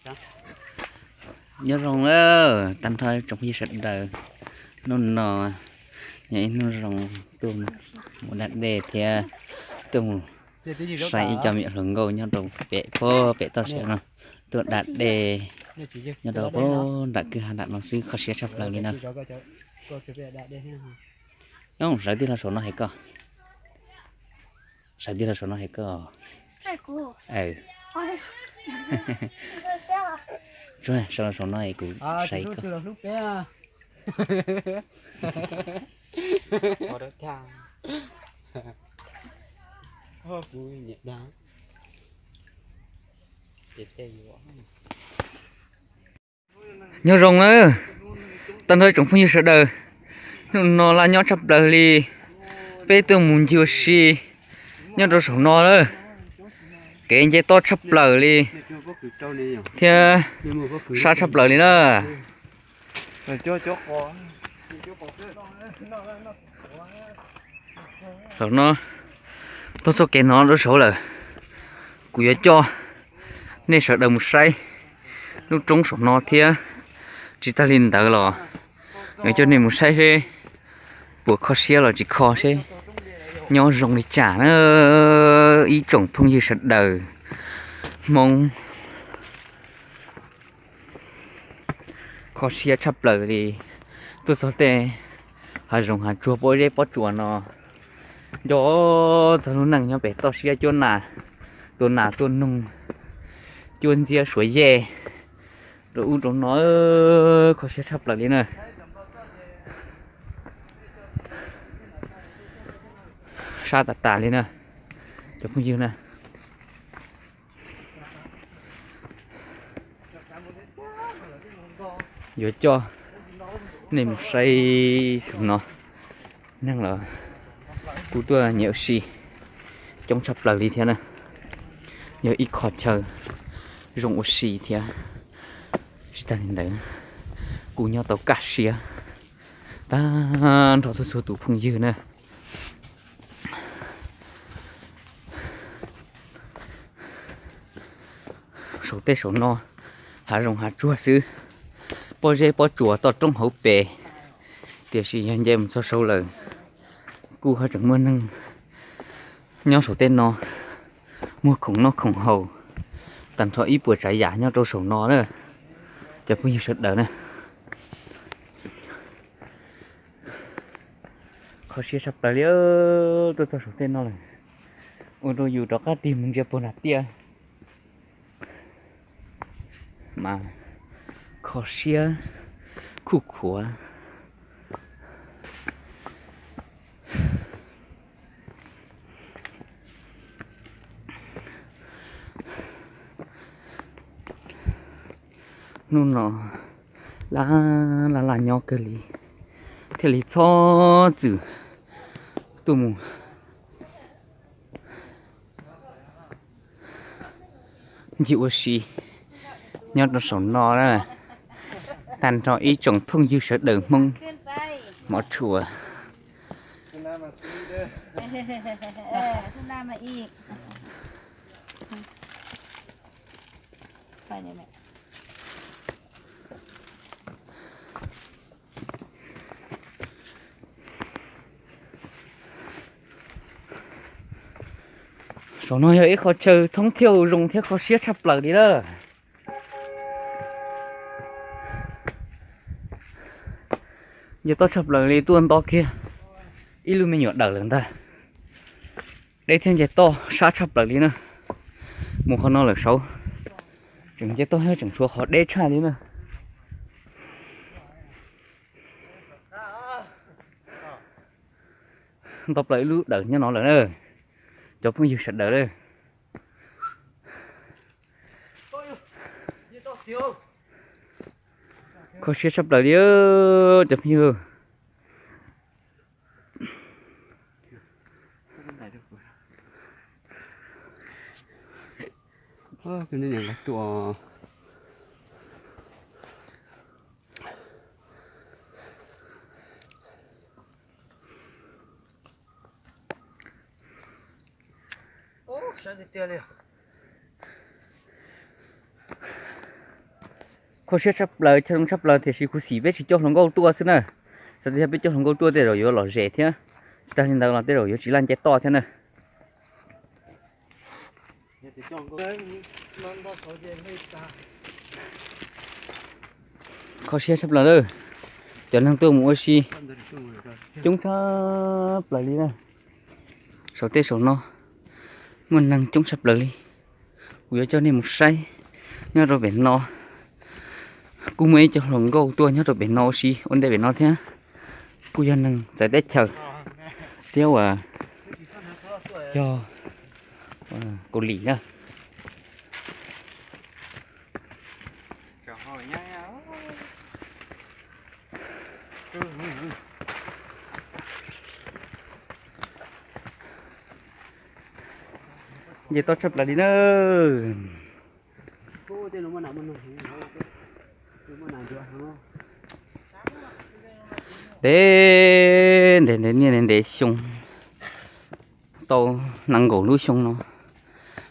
Nyob zoo lawm tag nrho tsoom phooj ywg sawv daws, hnub no yog ib hnub zoo tuaj mus da dej thiab tuaj mus saib ib co me nyuam hluas nkauj nyob rau pem pem toj siab no, tuaj da dej nyob rau pem nram kwj ha nram no xwb, kho siab tshaj plaws li na. Sawv tij los saum no hais koj, sawv tij los saum no hais koj. Sawv los saum no es kuv saib koj. Nyob zoo na, tag nrho tsoom phooj ywg sawv daws, hnub no laj nyob tshaj plaws li, peb tuaj mus ncig ua si nyob rau saum no lawm. Kev nce toj tshaj plaws li thiab sab tshaj plaws li na. Saum no, tuaj txoj kev no rau saud lawm, kuv yuav coj nej sawv daws mus saib lub roob saum no thiab. Tsis tag li ntawd los yuav coj nej mus saib seb puas kho siab los tsis kho seb nyob zoo li cas na ib tsoom phooj ywg sawv daws Hmoob. Kho siab tshaj plaws li, tuaj txog tej hav zoov hav tsuag pob zeb pob tsuas no, nco txog lub neej nyob pem toj siab cuab nas, tua nas tua noog, cuab ntxiab suav yej rau ub rau no, kho siab tshaj plaws li na. Sab tas tas li na cov phooj ywg na. Yuav coj nej mus saib saum no, neeg los kuj tuaj nyiam ua si coob tshaj plaws li thiab na. Yog ib qho chaw zoo ua si thiab. Tsis tas li ntawd kuj nyob tau kaj siab tag nrho txhua txhua tus phooj ywg na. Saum tej saum no hav zoov hav tsuag xwb, pob zeb pob tsuas toj roob hauv pes, tiam sis yog nce mus txog saud lawm kuj haj tseem muaj neeg nyob saum tej no muag khoom noj khoom haus tag nrho ib puas tsav yam nyob rau saum no na cov phooj ywg sawv daws na. Kho siab tshaj plaws li, tuaj txog saum tej no lawm, ua rau yus rov qab tig mus ntsia puag nram tiaj mas kho siab khuj khuav. Hnub no laj laj laj nyob kawg li, thiaj li txhob txwm tuaj mus ncig ua si nyob rau saum no na. Tag nrho ib tsoom phooj ywg sawv daws Hmoob mov tshua. Saum no yog ib qho chaw thoob thiaj zoo thiab kho siab tshaj plaws li lawm. Nce toj tshaj plaws li, tuaj nto kiag ib lub me nyuam dawm lawm ntag. Deb thiab nce toj sab tshaj plaws li na. Mus qhov no lawm saud tseem nce toj thiab tseem tshuav qhov deb tshaj li na. Nto plaws ib lub dawm nyob no lawm na, cov phooj ywg sawv daws na. Kho siab tshaj plaws li cov phooj ywg. Saib tiag tiag li. Kho siab tshaj plaws, chaw zoo tshaj plaws tiam sis kuv xim peb tsis coj hluas nkauj tuaj xwb na. Txawm tias yog peb coj hluas nkauj tuaj tej zaum yuav lom zem thiab, tsis tas li ntawd los tej zaum yuav tsis laj nce toj thiab na. Kho siab tshaj plaws lawm, cov neeg tuaj mus ua si coob tshaj plaws li na. Saum tej saum no muaj neeg coob tshaj plaws li. Kuv yuav coj nej mus saib nyob rau pem no. Kuj muaj ib co hluas nkauj tuaj nyob rau pem no ua si ua ntej pem no thiab. Kuj yog neeg txawv teb chaws thiab uas yog Kaus Lim na. Nce toj tshaj plaws li na. Ntev ntev ntev niaj ntev ntev xyoo, tau nees nkaum lub xyoo no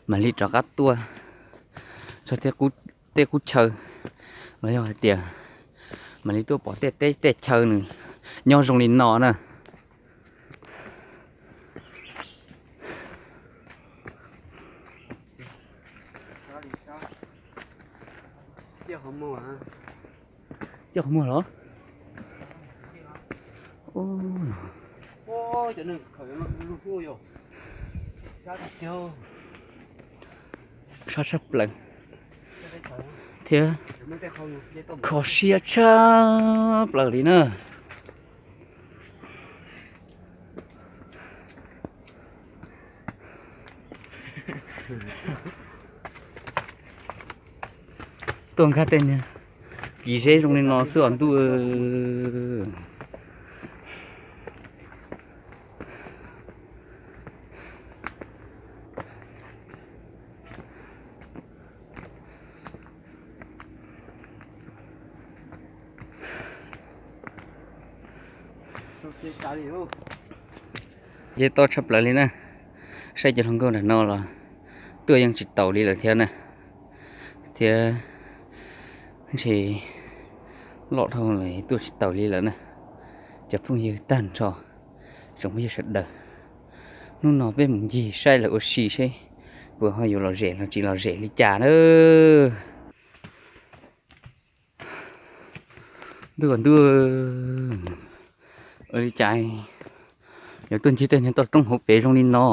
mam li rov qab tuaj txog tej qub chaw, los yog hais tias mam li tuaj pom tej teb tej chaw nws nyob zoo li no na. Coj qhov muag los? Sab tshaj plaws thiab kho siab tshaj plaws li na. Tuaj nkag tej niag kis zeb zoo li no xwb os ntuj. Nce toj tshaj plaws li na. Saib cov hluas nkauj nram no los tuaj yeej tsis taus li lawm thiab na. Thiab ntshe loj dhau lawm tuaj tsis taus li lawm na. Cov phooj ywg tag nrho, tsoom phooj ywg sawv daws, hnub no peb mus ncig saib lawv ua si seb puas ho yuav lom zem los tsis lom zem li cas na. Ntuj, ntuj, ua li cas yuav tuaj ncig tej niag toj roob hauv pes zoo li no.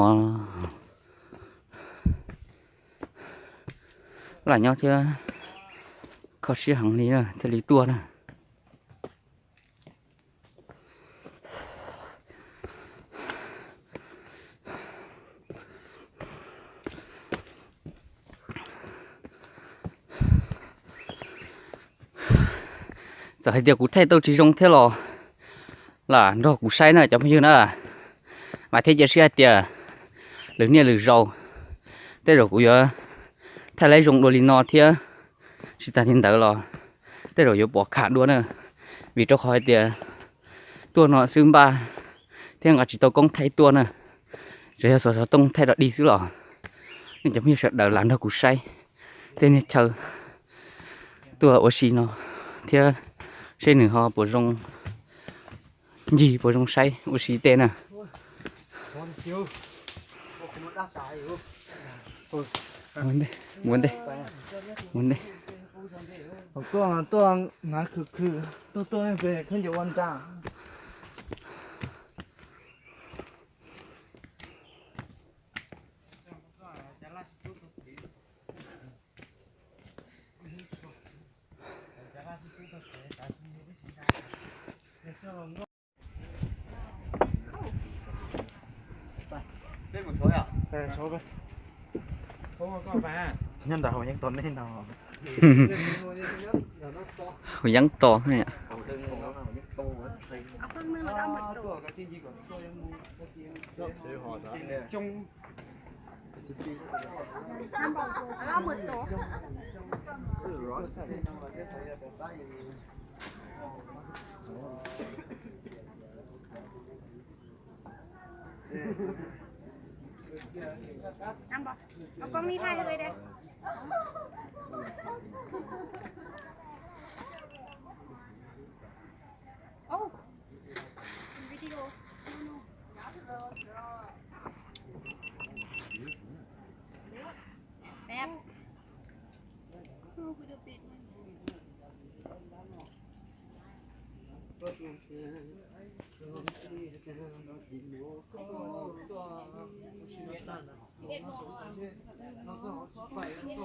Lam nyob thiab kho siab heev li thiaj li tuaj na. Txawm hais tias kuv thaij tau tsis zoo thiab los lam nrog kuv saib na cov phooj ywg na. Mas thiab cia siab hais tias lwm niaj lwm zaus tej zaum kuv yuav thaij laib zoo dua li no thiab. Tsis tas li ntawd los tej zaum yuav pom kham dua na, vim rau qhov hais tias tuaj no xwb npaj thiab nqa tsis tau koob thaij tuaj na. Tsuas yog xov xov tooj thaij rov dig xwb los nej cov phooj ywg sawv daws lam nrog kuv saib tej niag chaw tuaj ua si no thiab seb nws ho puas zoo ncig puas zoo saib ua si tej na. Tuaj, tuaj hnav khwv khwv, tuaj tuaj pem khaub ncaws ua nra. Nyob nram haus yeeb tos nej no. Haus yeeb tos.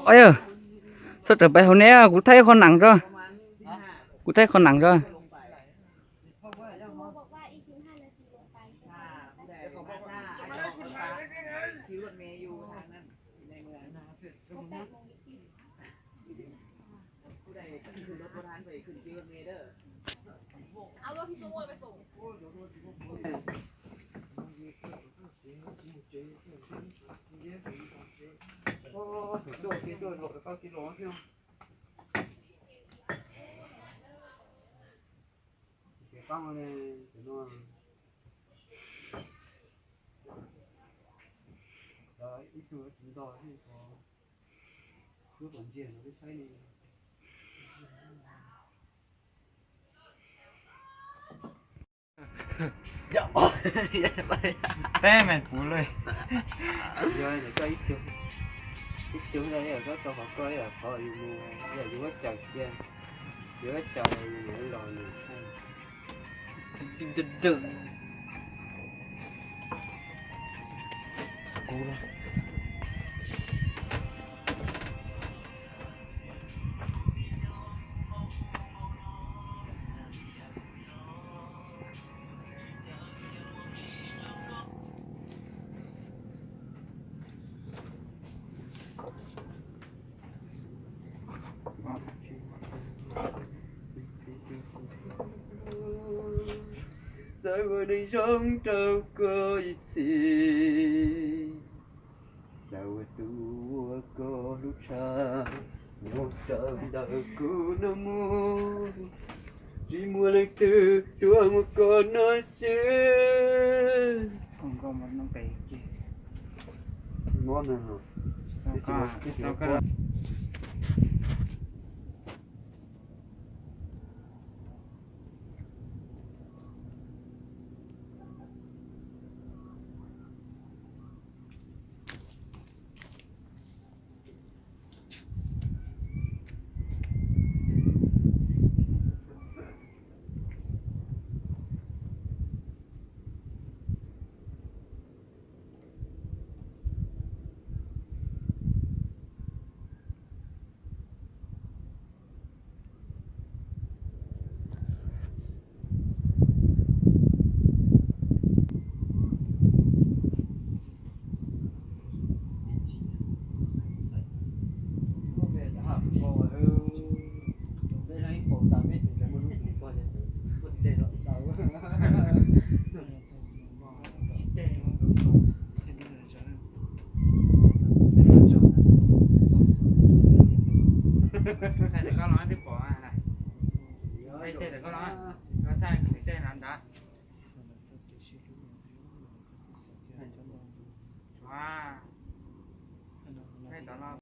Ov yawg, txhob rawm pais hauv ne, kuv thaij qhov nees tso. Kuv thaij qhov nees tso. Teb me puv lawm. Yog koj ib tug, ib tug ntawd yog koj tau qhov koj yog qhov yus mus, yog yus ua caws cia, yus ua caws yus los nws Txawm ua neeg zoo rau koj ib txhis, txawm ua tus uas koj hlub tshaj, nyob rau ntawm kuv no mus, tsis muaj leej twg tuaj mus koj no xwb. Thaij tawm koj los twb pom na. Thaij tawm koj los, koj thaij kuv tej no ntag. Thaij tawm los.